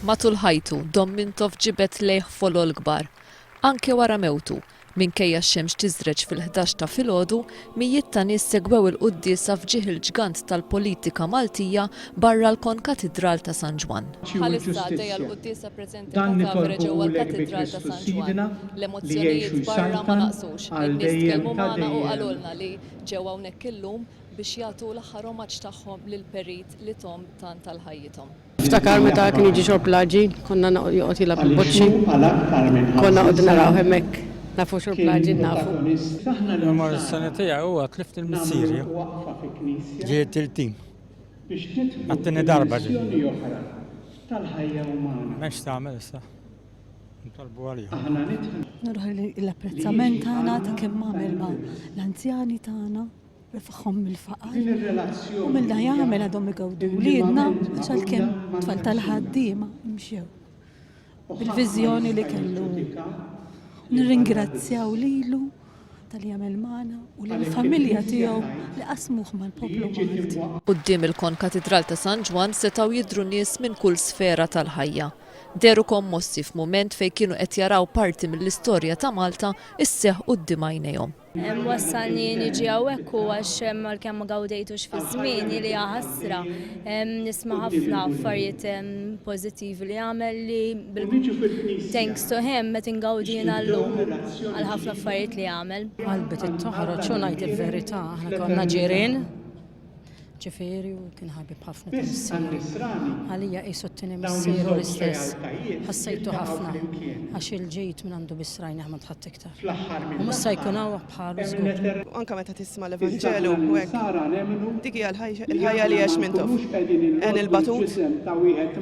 Matul ħajtu, Dom Mintoff ġibed lejh folol kbar. Anke wara mewtu, minkejja x-xemx tiżreġ fil-ħdax ta' filgħodu, mijiet ta' nies segwew il-quddiesa f'ġieħ il-ġgant tal-politika Maltija barra l-Konkatidral ta' San Ġwann. Bħalissa għaddejja l-quddiesa preżenti Katavere ġewwa l-Katidral ta' San Ġwann. L-emozzjonijiet barra ma naqsux. In-nies tkellmu magħna u qalulna li ġew hawnhekk illum biex jagħtu l-aħħar omaġġ tagħhom lill-perit li thom tant għal ħajjithom. Ftakar meta kien jiġi xorb l-għaġin, konna joqgħod jilgħab il-boċċi, konna noqogħdu narawh hemmhekk. Nafu xorb l-għaġin nafu. L-emozzjoni tiegħi huwa tlift il-missieri. Ġie tiltim. Għat-tieni darba ġie. M'hemmx tagħmel issa. Nitolbu għalihom. Nuru l-apprezzament tagħna ta' kemm għamel ma' l-anzjani tagħna. Refagħhom mill-faqar u minn da jagħmel għadhom igawdu wliedna għax għalkemm tfal tal-ħaddiema mxew bil-viżjoni li kellu. Nirringrazzjaw lilu tal-li għamel magħna u lill-familja tiegħu li qasmuh mal-poplu Malti. Quddiem il-Konkatidral ta' San Ġwann setgħu jidhru nies minn kull sfera tal-ħajja. Dehru kommossi f'mument fejn kienu qed jaraw parti mill-istorja ta' Malta sseħħ quddiem għajnejhom. Wassalni niġi hawnhekk hu għax għalkemm ma gawdejtux fi żmieni li hija ħasra, nisma' ħafna affarijiet pożittivi li għamel li thanks to him qed ingawdi jiena llum għal ħafna affarijiet li għamel. Qalbi trid toħroġ u ngħid il-verità, aħna konna ġirien. Ġifieri u kien ħabib ħafna ta' missieri. Għalija qisu t-tieni missieru l-istess. Ħassejtu ħafna għax il-ġid minn għandu biss rajnih m'għand ħadd iktar. U mhux se jkun hawn bħalu żgur. Anke meta tisma' l-Evanġelu u hekk, dik hija l-ħajja li għex Mintoff. Għen il-batut,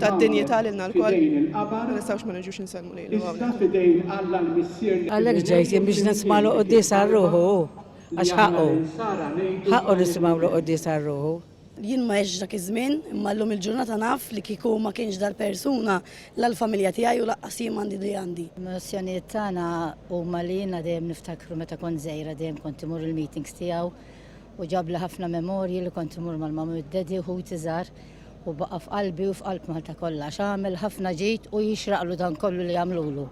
ta d-dinjità lilna lkoll, ma nistgħux ma niġux insellmu lilu hawnhekk. Għalhekk ġejt jien biex nismagħlu quddiesa għal ruħu hu. Għax ħaqqu. Ħaqqu nisimgħulu quddies għal ruħu. Jien ma għextx dak iż-żmien, imma llum il-ġurnata naf li kieku ma kienx dal-persuna la l-familja tiegħi u laqqas jien m'għandi li għandi. L-emozzjonijiet tagħna huma li jiena dejjem niftakru meta kont żgħira dejjem kont imur il-meetings tiegħu u ġabli ħafna memorji li kont imur mal-mummy u d-daddy u ħuti żgħar u baqa' f'qalbi u f'qalb Malta kollha għax għamel ħafna ġid u jixraqlu dan kollu li għamlulu.